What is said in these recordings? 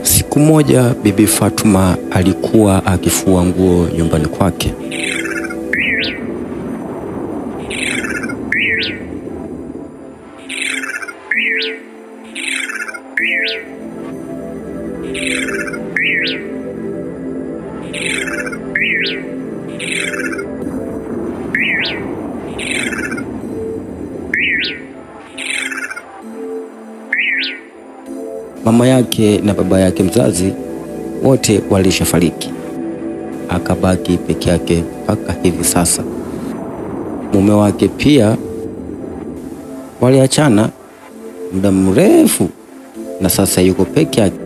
Siku moja Bibi Fatuma alikuwa akifua nguo nyumbani kwake. Mama yake na baba yake mzazi wote walishafariki, akabaki peke yake mpaka hivi sasa. Mume wake pia waliachana muda mrefu, na sasa yuko peke yake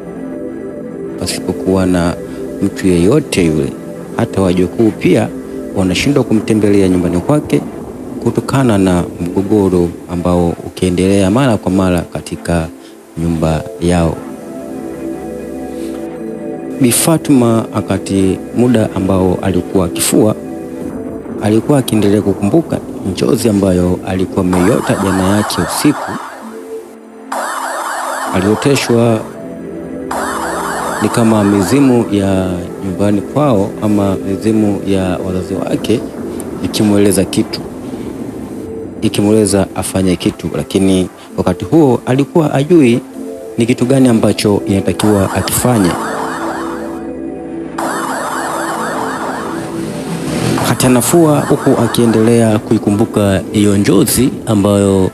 pasipokuwa na mtu yeyote yule. Hata wajukuu pia wanashindwa kumtembelea nyumbani kwake kutokana na mgogoro ambao ukiendelea mara kwa mara katika nyumba yao. Bi Fatuma akati muda ambao alikuwa akifua, alikuwa akiendelea kukumbuka njozi ambayo alikuwa ameiota jana yake usiku. Alioteshwa ni kama mizimu ya nyumbani kwao ama mizimu ya wazazi wake ikimweleza kitu, ikimweleza afanye kitu, lakini wakati huo alikuwa ajui ni kitu gani ambacho inatakiwa akifanye. Wakati anafua huku akiendelea kuikumbuka hiyo njozi ambayo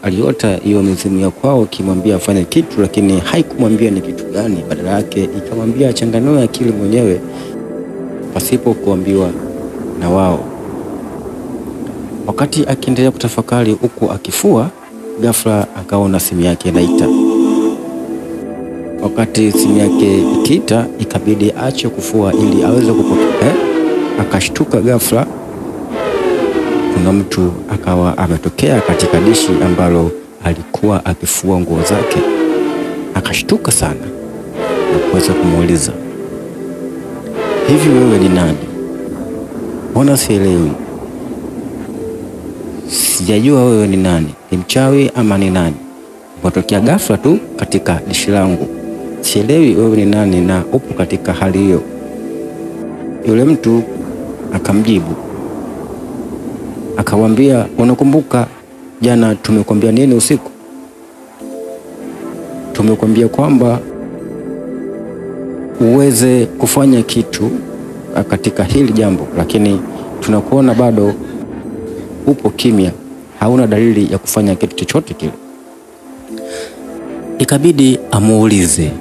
aliota, hiyo mizimu ya kwao ikimwambia afanye kitu, lakini haikumwambia ni kitu gani. Badala yake ikamwambia achanganue akili mwenyewe pasipo kuambiwa na wao. Wakati akiendelea kutafakari huku akifua, ghafla akaona simu yake inaita. Wakati simu yake ikiita, ikabidi aache kufua ili aweze kupokea. Akashtuka ghafla, kuna mtu akawa ametokea katika dishi ambalo alikuwa akifua nguo zake. Akashtuka sana na kuweza kumuuliza, hivi wewe ni nani? Mbona sielewi? Sijajua wewe ni nani, ni mchawi ama ni nani? Umetokea ghafla tu katika dishi langu, sielewi wewe ni nani na upo katika hali hiyo. Yule mtu akamjibu akamwambia, unakumbuka jana tumekwambia nini usiku? Tumekwambia kwamba uweze kufanya kitu katika hili jambo, lakini tunakuona bado upo kimya, hauna dalili ya kufanya kitu chochote kile. Ikabidi amuulize,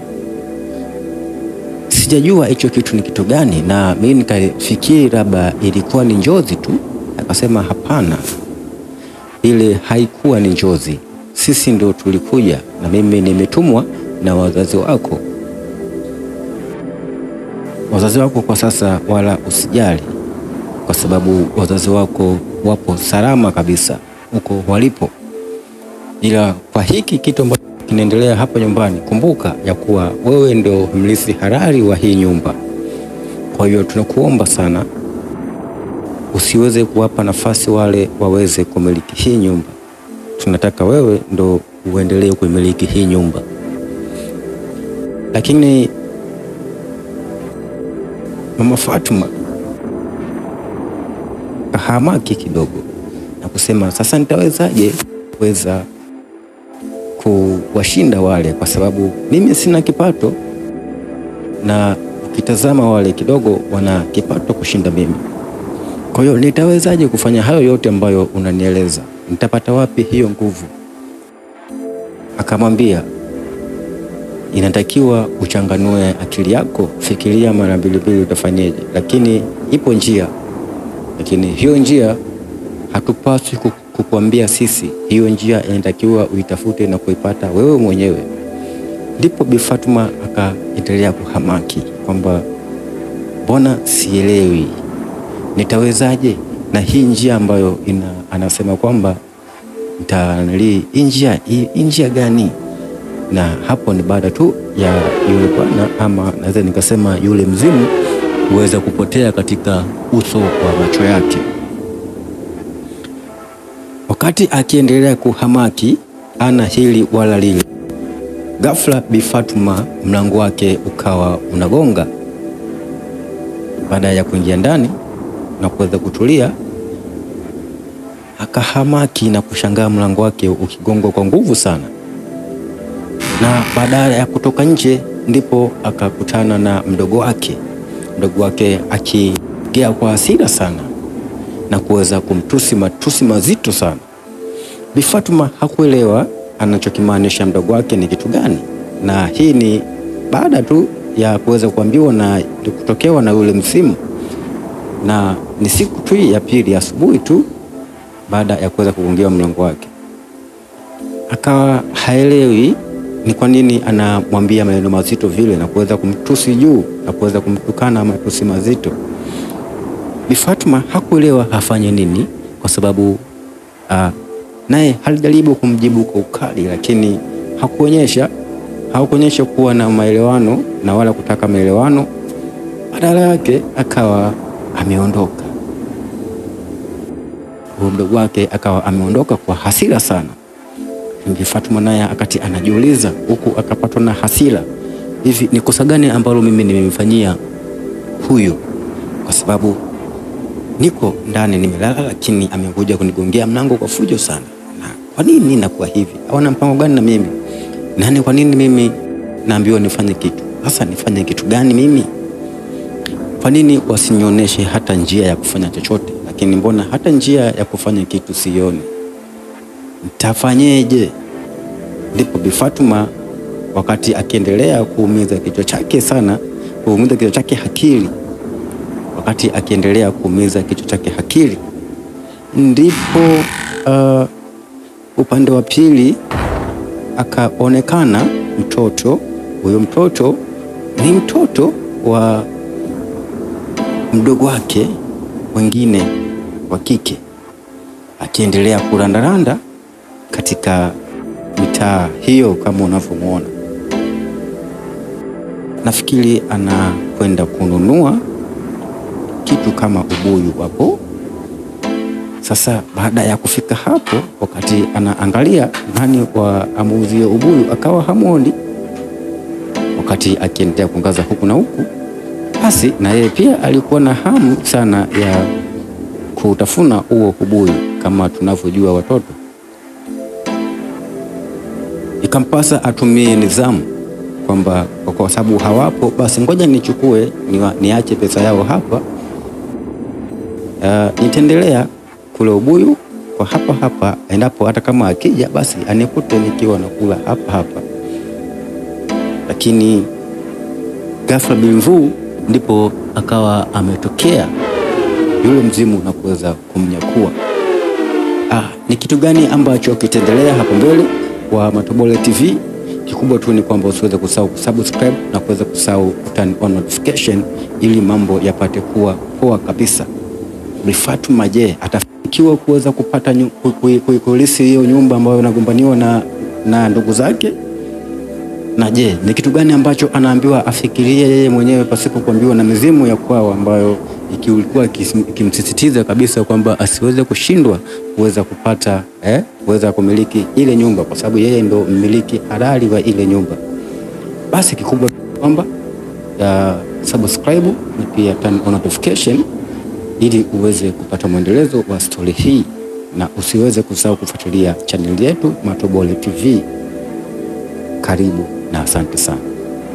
sijajua hicho kitu ni kitu gani, na mimi nikafikiri labda ilikuwa ni njozi tu. Akasema hapana, ile haikuwa ni njozi, sisi ndio tulikuja na mimi nimetumwa na wazazi wako. Wazazi wako kwa sasa wala usijali, kwa sababu wazazi wako wapo salama kabisa huko walipo, ila kwa hiki kitu ambacho kinaendelea hapa nyumbani, kumbuka ya kuwa wewe ndio mlisi halali wa hii nyumba. Kwa hiyo tunakuomba sana usiweze kuwapa nafasi wale waweze kumiliki hii nyumba. Tunataka wewe ndo uendelee kumiliki hii nyumba. Lakini Mama Fatuma kahamaki kidogo na kusema, sasa nitawezaje kuweza kuwashinda wale, kwa sababu mimi sina kipato, na ukitazama wale kidogo wana kipato kushinda mimi. Kwa hiyo nitawezaje kufanya hayo yote ambayo unanieleza? Nitapata wapi hiyo nguvu? Akamwambia, inatakiwa uchanganue akili yako, fikiria mara mbili mbili utafanyeje, lakini ipo njia. Lakini hiyo njia hatupaswi kukuambia sisi, hiyo njia inatakiwa uitafute na kuipata wewe mwenyewe. Ndipo Bi Fatuma akaendelea kuhamaki kwamba mbona sielewi, nitawezaje na hii njia ambayo anasema kwamba nitanili njia gani? Na hapo ni baada tu ya yule bwana, ama naweza nikasema yule mzimu, kuweza kupotea katika uso wa macho yake. Wakati akiendelea kuhamaki, ana hili wala lile, Ghafla Bi Fatuma mlango wake ukawa unagonga. Baada ya kuingia ndani na kuweza kutulia, akahamaki na kushangaa mlango wake ukigongwa kwa nguvu sana. Na baada ya kutoka nje ndipo akakutana na mdogo wake. Mdogo wake akiongea kwa hasira sana na kuweza kumtusi matusi mazito sana. Bi Fatuma hakuelewa anachokimaanisha mdogo wake ni kitu gani, na hii ni baada tu ya kuweza kuambiwa na kutokewa na yule msimu, na ni siku tu ya pili asubuhi tu baada ya kuweza kugongewa mlango wake. Akawa haelewi ni kwa nini anamwambia maneno mazito vile na kuweza kumtusi juu na kuweza kumtukana matusi mazito. Bi Fatuma hakuelewa afanye nini, kwa sababu naye alijaribu kumjibu kwa ukali, lakini hakuonyesha kuwa na maelewano na wala kutaka maelewano. Badala yake akawa ameondoka. Huyo mdogo wake akawa ameondoka kwa hasira sana. Bi Fatuma naye akati anajiuliza huku akapatwa na hasira, hivi ni kosa gani ambalo mimi nimemfanyia huyu? Kwa sababu niko ndani nimelala, lakini amekuja kunigongea mlango kwa fujo sana. Na kwa nini nakuwa hivi? Hawana mpango gani na mimi? Nani, kwa nini mimi naambiwa nifanye kitu? Sasa nifanye kitu gani mimi? Kwa nini wasinionyeshe hata njia ya kufanya chochote? Lakini mbona hata njia ya kufanya kitu sioni? Nitafanyeje? Ndipo Bi Fatuma wakati akiendelea kuumiza kichwa chake sana, kuumiza kichwa chake akili, wakati akiendelea kuumiza kichwa chake akili, ndipo upande wa pili akaonekana mtoto. Huyo mtoto ni mtoto wa mdogo wake wengine wa kike, akiendelea kurandaranda katika mitaa hiyo kama unavyomuona. Nafikiri anakwenda kununua kitu kama ubuyu hapo. Sasa baada ya kufika hapo, wakati anaangalia nani wa amuuzie ubuyu, akawa hamuoni. Wakati akiendelea kuangaza huku na huku, basi na yeye pia alikuwa na hamu sana ya kutafuna huo ubuyu kama tunavyojua watoto. Ikampasa atumie nidhamu kwamba kwa sababu hawapo, basi ngoja nichukue, niache pesa yao hapa, nitaendelea kula ubuyu kwa hapa hapa, endapo hata kama akija basi anikute nikiwa nakula hapa hapa. Lakini ghafla bin vu ndipo akawa ametokea yule mzimu na kuweza kumnyakua. Ni kitu gani ambacho kitaendelea hapo mbele kwa Matobole TV? Kikubwa tu ni kwamba usiweze kusahau kusubscribe na kuweza kusahau turn on notification ili mambo yapate kuwa poa kabisa. Bi Fatuma je, atafikiwa kuweza kupata kuilisi hiyo nyumba ambayo inagombaniwa na ndugu zake? Na je, ni kitu gani ambacho anaambiwa afikirie yeye mwenyewe pasipo kuambiwa na mizimu ya kwao, ambayo ilikuwa ikimsisitiza kabisa kwamba asiweze kushindwa kuweza kupata kuweza kumiliki ile nyumba, kwa sababu yeye ndo mmiliki halali wa ile nyumba. Basi kikubwa kwamba subscribe na pia turn on notification ili uweze kupata mwendelezo wa story hii, na usiweze kusahau kufuatilia channel yetu Matobole TV. Karibu na asante sana.